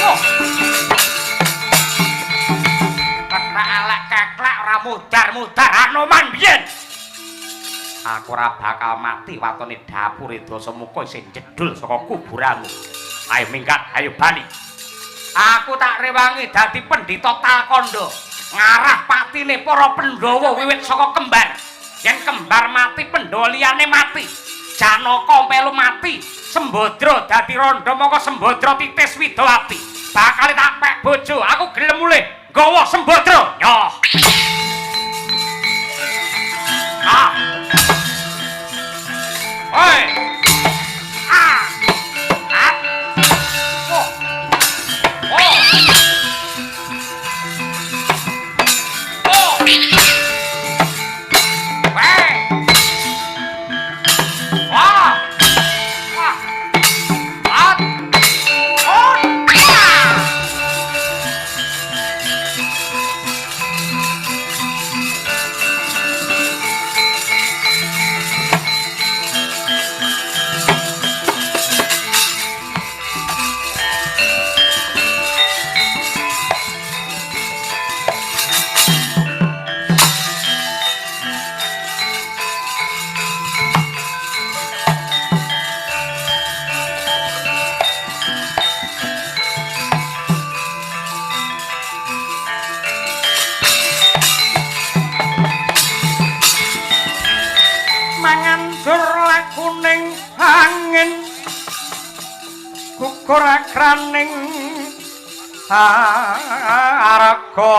Oh. Keklak alek keklak ora mudar-mudar Anoman biyen. Aku ora bakal mati watone dapure Dasamuka isih jedul saka kuburanmu. Ayo minggat, ayo bali. Aku tak rewangi dadi pendhita Talkandha. Ngarah patine para Pandhawa wiwit saka kembar. Yen kembar mati, Pandhawa liyane mati. Janaka melu mati. Sembadra dadi randha mongko Sembadra titis Widawati. Bakal tak pek bojo, aku gelem mulih nggawa Sembadra. Nyoh. Ah. Oi. Ah. Ah. Oh. Oh. Oh. Weh. Wah. Wah. At. Oh. Ah. Mangandur lakuning angin gugur akraning arga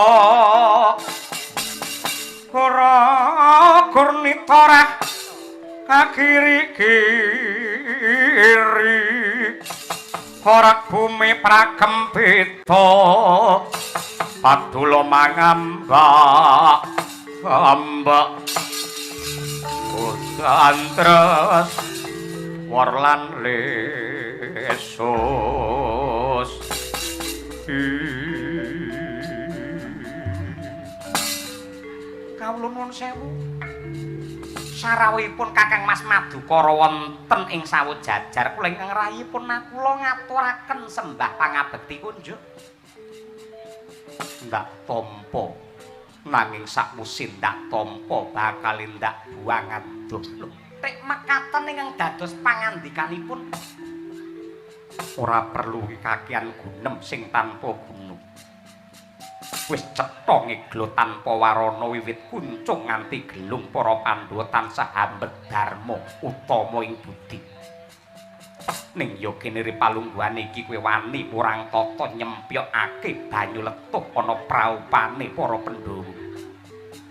kura gurnitorah kakiri kiri korak bumi prakempita padula mangambak ambak udan tres worlan lesus. Kawula nuwun sewu. Sarawuhipun Kakang Mas Madukara wonten ing Sawojajar kula ingkang rayipun kula ngaturaken sembah pangabekti kunjuk. Ndak tampa nanging sakwuse ndak tampa bakal ndak buang adoh. Lho, tek mekaten ingkang dados pangandikanipun ora perlu kakean gunem sing tanpa guna. Wis cetha ngeglo tanpa warana wiwit kuncung nganti gelung para Pandhawa tansah ambet dharma utama ing budi. Ning ya kene palungguhane iki kowe wani murang tata nyempyokake banyu letuh ana praupane para Pandhawa.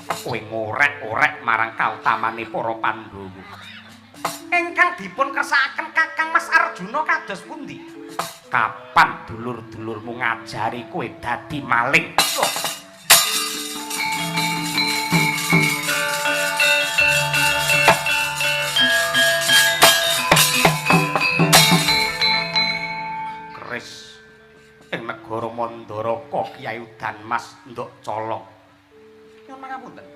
Kowe ngorek-orek marang kautamane para Pandhawa. Ingkang dipun kersakaken Kakang Mas Arjuna kados pundi? Kapan dulur-dulurmu ngajari kowe dadi maling? Loh. Keris ing negara Mandaraka Kyai Udan Mas nduk colong. Nyuwun pangapunten.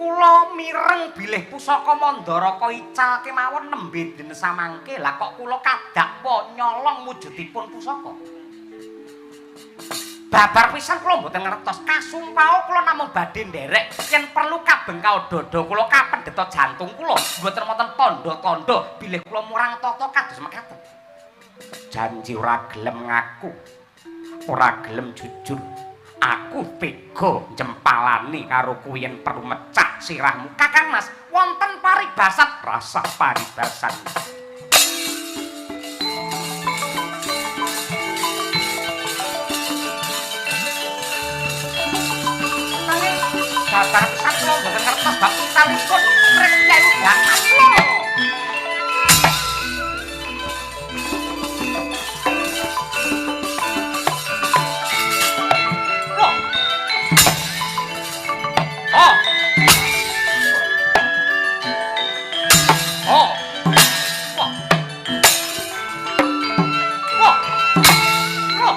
Kula mireng bilih pusaka Mandaraka ical kemawon nembe dene samangke. Lah kok kula kadakwa nyolong wujudipun pusaka? Babar pisan kula mboten ngertos. Kasumpah kula namung badhe nderek yen perlu kabengkao dada kula kapendheta jantung kula mboten wonten tandha-tandha bilih kula murang tata kados mekaten. Janji ora gelem ngaku, ora gelem jujur. Aku tega njempalani karo kuwi yen perlu mecah sirahmu. Kakang Mas, wonten paribasan rasa paribasan. Nanging babar pisan kula mboten ngertos bab tuntalipun pring Kyai Udan Mas. Loh. Oh. Oh. Wah. Wah. Wah.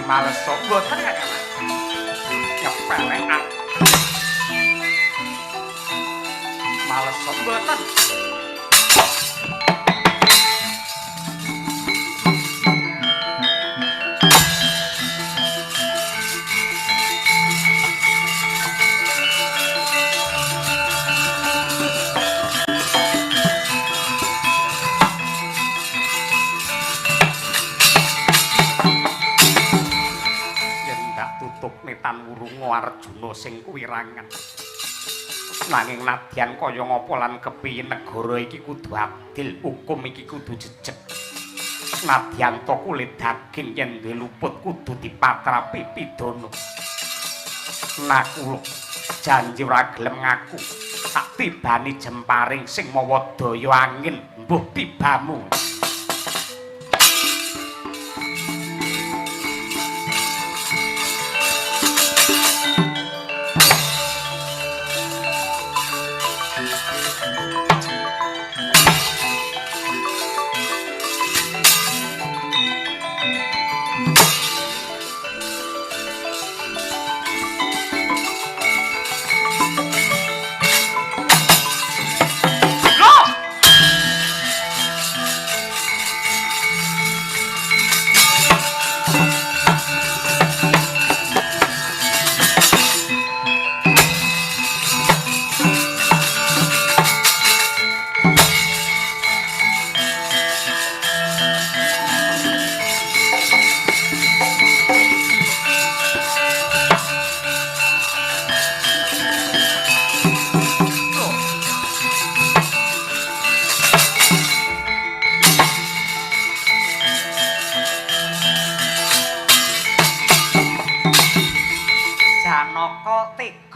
maleso mboten Kakang. Nyepelekan. Maleso mboten. Arjuna sing kuwirangan. Nanging nadyan kaya ngapa lan kepiye negara iki kudu adil, hukum iki kudu jejeg. Nadyan to kulit daging yen duwe luput kudu dipatrapi pidana. Nakula janji ora gelem ngaku, tak tibani jemparing sing mawa daya angin mbuh tibamu.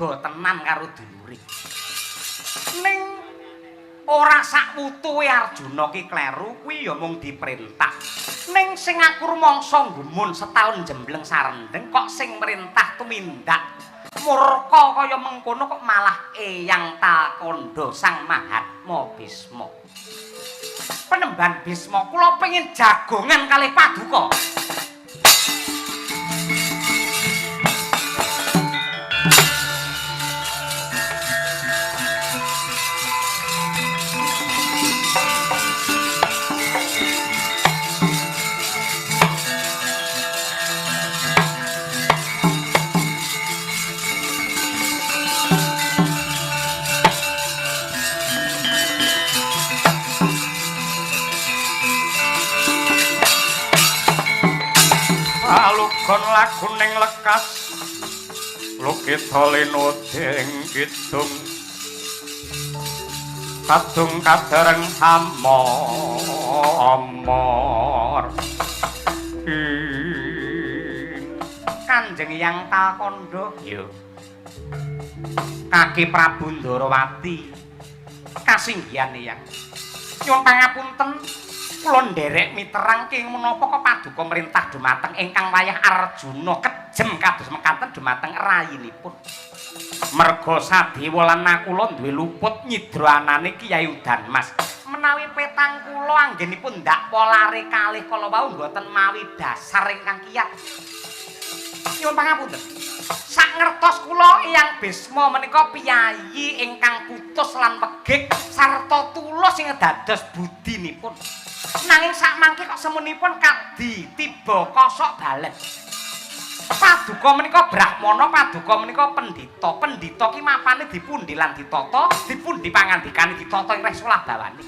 Tenan karo dulure. Ning ora sakwutuhe Arjuna ki kleru kuwi ya mung diperintah. Ning sing aku rumangsa nggumun setaun jembleng sarendeng kok sing merintah tumindak murka kaya mengkono kok malah Eyang Talkandha Sang Mahatma Bisma. Penemban Bisma kula pengin jagongan kalih paduka. Alugon laguning lekas lukita linuding kidung kadung kadereng amor Kanjeng Hyang Talkandha ya Kaki Prabu Ndarawati kasinggihan Hyang nyuwun pangapunten kula nderek miterang king menapa kok paduka merintah dumateng ingkang wayah Arjuna kejem kados mekaten dumateng rayinipun. Merga Sadewa lan Nakula duwe luput nyidra anane Kyai Udanmas. Menawi petang kula anggenipun ndak polare kalih kala wau mboten mawi dasar ingkang kiyat. Nyuwun pangapunten. Sangertos kula Eyang Bisma menika piyayi ingkang putus lan wegik sarta tulus ing dados budinipun. Nanging sakmangke kok semunipun kadi tiba kosok balen. Paduka menika brahmana, paduka menika pendhita. Pendhita ki mapane dipundi lan ditata, dipundi pangandikane ditata ing resolah bawane.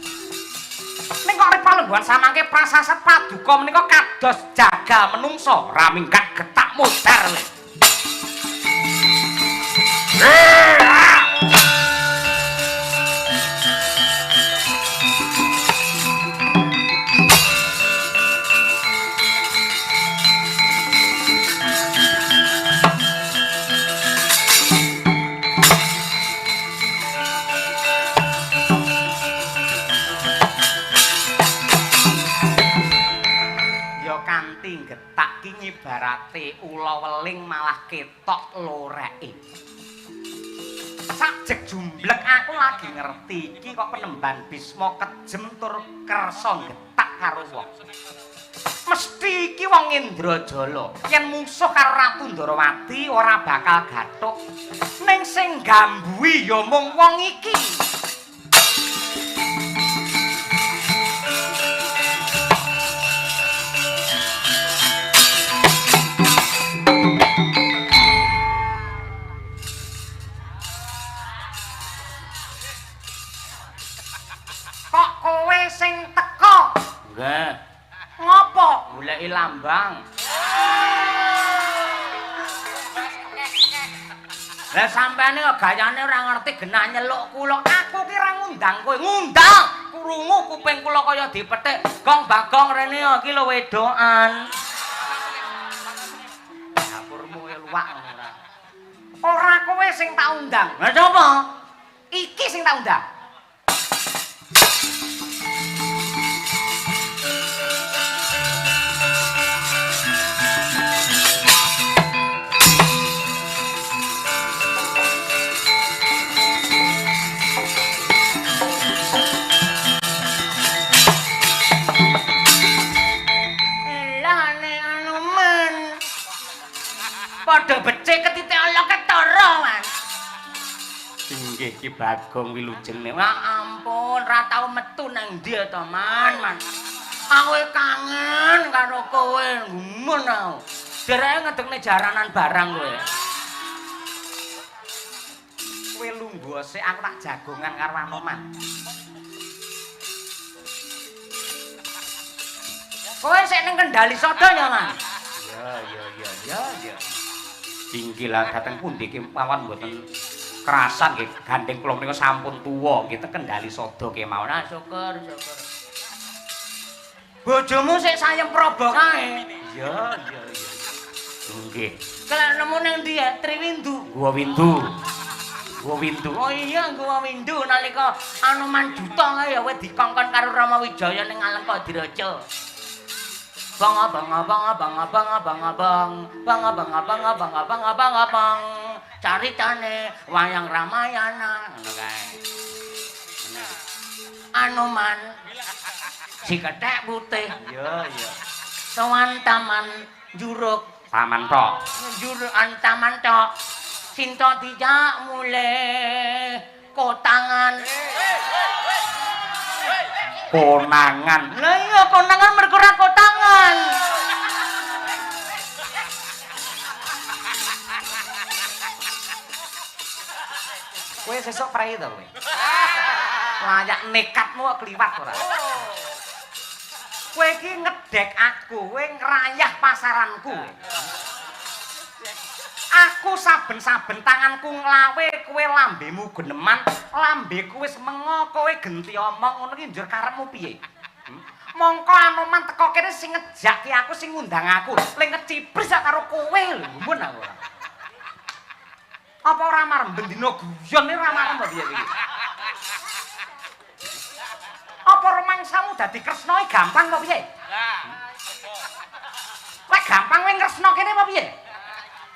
Ning kok rep palungguhan samangke prasaset paduka menika kados jagal menungsa, ramingkat getak modar le. Getak ki ngibarate ula weling malah ketok loreke. Sajeg jumblek aku lagi ngerti iki kok penemban Bisma kejem tur kersa getak karo wong. Mesti iki wong Indrajala. Yen mungsuh karo Ratu Ndorowati ora bakal gathuk. Ning sing gambuhi ya mung wong iki. Kok kowe sing teko? Nggih. Ngopo? Goleki lambang. Lah sampeane kok gayane ora ngerti genah nyeluk kula. Aku ki ora ngundang kowe. Ngundang. Krungu kuping kula kaya dipethik. Gong Bagong rene iki lho wedokan. Dapurmu luwak ora. Ora kowe sing tak undang. Lah sapa? Iki sing tak undang. Padha becik ketitik ala ketara, Mas. Inggih Ki Bagong wilujeng. Ya ampun, ra tau metu nang ndi to, Man, Man. Aku kangen karo kowe, gumun aku. Dereke ngedekne jaranan barang kowe. Kowe lungguh sik aku tak jagongan karo Anoman. Kowe sik ning Kendali Sada ya, Man? Ya. Inggih lah dateng pundi kemawon mboten kerasan nggih gandeng kula menika sampun tuwa nggih teng Kendali Sada kemawon. Ah syukur, syukur. Bojomu sik sayem probo kae. Iya. Nggih. Kelek nemu ning ndi ya? Triwindu. Gua Windu. Gua Windu. Oh iya, Gua Windu nalika Anoman Juta kae ya kowe dikongkon karo Rama Wijaya ning Alengka Diraja. Bang abang abang abang abang abang abang bang abang abang abang abang abang abang caritane wayang Ramayana ngono kae. Anoman si kethek putih. Iya, iya. Sowan taman juruk. Taman tok. Juruk taman tok. Sinta dijak mulih kotangan. Konangan. Lah iya konangan mergo ora kotangan. Kowe sesuk prei to kowe. Layak nekatmu kok kliwat ora. Kowe iki ngedek aku, kowe ngrayah pasaranku. Aku saben-saben tanganku nglawe kowe lambemu geneman, lambeku wis mengo kowe genti omong ngono ki njur karepmu piye? Mongko Anoman teko kene sing ngejaki aku, sing ngundang aku, le ngecibris karo kowe lho, gumun aku ora. Apa ora marem bendina guyon ora marem apa piye iki? Apa rumangsamu dadi Kresna iki gampang apa piye? Lek gampang kowe ngresna kene apa piye?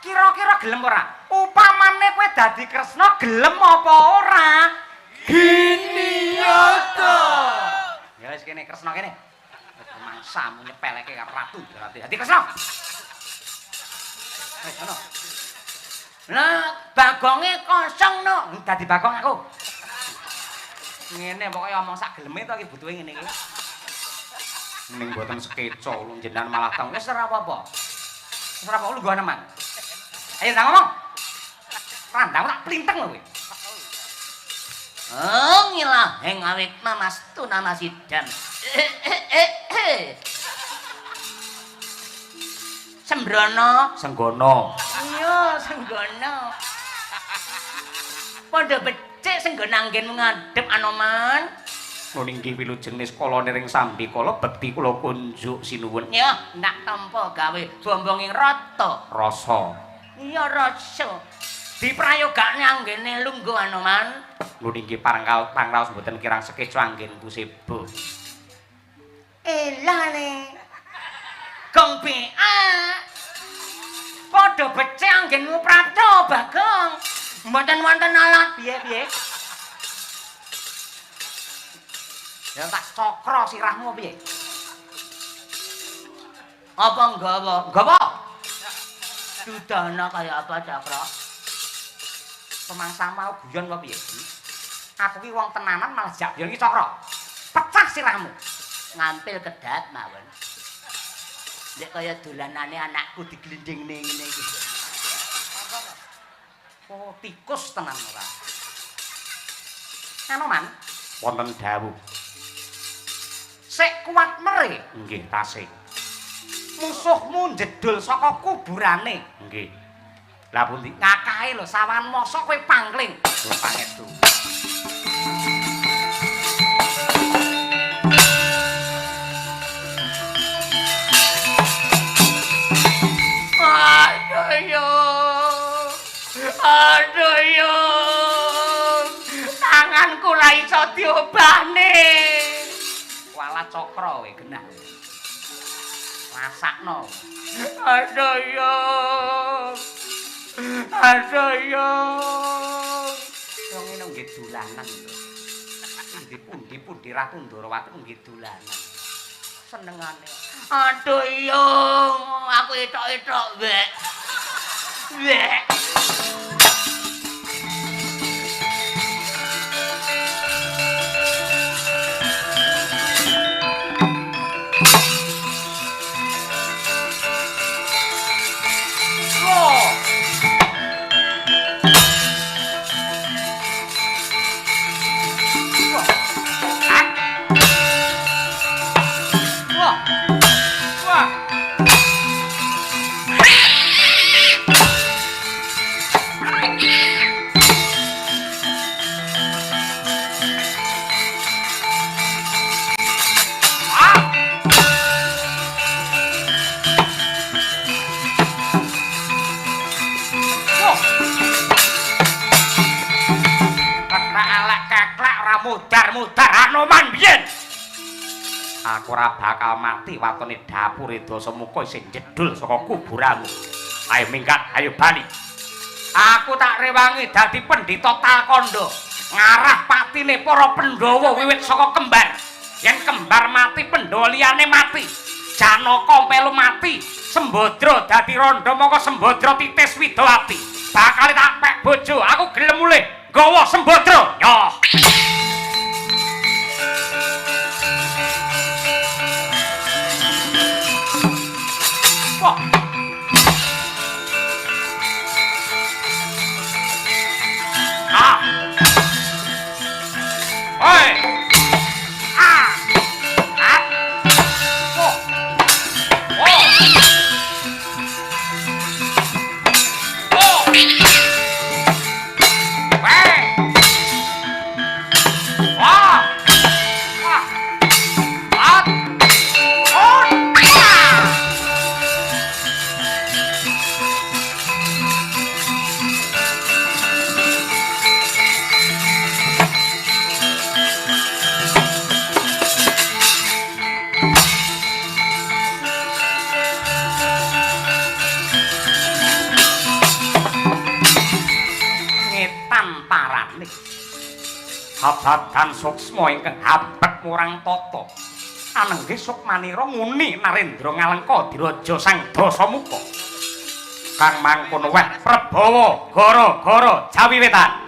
Kira-kira gelem ora? Upamane kowe dadi Kresna gelem apa ora? Gini ya ta. Ya wis kene Kresna kene. Rumangsamu nyepeleke karo Ratu Ndorowati. Dadi Kresna. Wis ngono. Lah bagonge kosong no. Dadi bagong aku. Ngene pokoke omong sak geleme to iki butuhe ngene iki. Ning mboten sekeca lho jenengan malah teng. Wis ora apa-apa. Wis ora apa-apa lungguh neman. Ayo ndang ngomong. Randang tak plinteng lho kowe. Oh ngilaheng awit mamastu namasidam. Sembrono. Senggono. Iya, Senggono. Padha becik Senggono anggenmu ngadhep Anoman. Nun inggih wilujeng niskala niring sambikala bekti kula kunjuk sinuwun. Ya, ndak tampa gawe bombonging rata. Rasa. Iya, rasa. Diprayogakne anggene lungguh Anoman. Nun inggih pangraos mboten kirang sekeca anggenku sebo. Elane. Gong BA. Padha becik anggenmu prapta, Bagong. Mboten wonten alat piye-piye. Ya tak cokro sirahmu piye? Apa nggawa? Nggawa. Dudana kaya apa, Cakra? Pemangsa mau guyon apa piye? Aku ki wong tenanan malah jak guyon iki Cakra. Pecah sirahmu. Ngampil kedap mawon. Nek kaya dolanane anakku diglindingne ngene iki. Oh, tikus tenan ora. Anoman, wonten dawuh. Sik kuat mere. Nggih, tasih. Musuhmu njedul saka kuburane. Nggih. Lah pundi? Ngakahe lho sawan mosok kowe pangling. Lho pangestu. Aduh yo. Aduh yo. Tanganku ra iso diobahne. Walah Cakra kowe genah. Rasakno. Aduh yo. Aduh yo. Wong ngene nggih dolanan lho. Endi pundi-pundi Ratu Ndorowati nggih dolanan. Senengane. Aduh yo, aku etok-etok wek. Wek. Wah. Wah. Wah. Ah. Wah. Keklak elek keklak ora mudar-mudar Anoman biyen. Aku ora bakal mati watone dapure Dasamuka isih njedul saka kuburanmu. Ayo minggat, ayo bali. Aku tak rewangi dadi pendhita Talkandha, ngarah patine para Pandhawa wiwit saka kembar. Yen kembar mati, Pandhawa liyane mati. Janaka melu mati, Sembadra dadi randha maka Sembadra titis widawati. Bakal tak pek bojo, aku gelem mulih nggawa Sembadra. Yoh. Wah. Ah. Hoi. Ah. Ah. Oh. Oh. Oh. Weh. Wah. Wah. Ah. Oh. Ah. Ngetan parane habadan suksma ingkang hambet murang tata anenggih sukmanira nguni narendra ngalengka diraja sang Dasamuka kang mangkono weh prabawa gara-gara Jawi Wetan.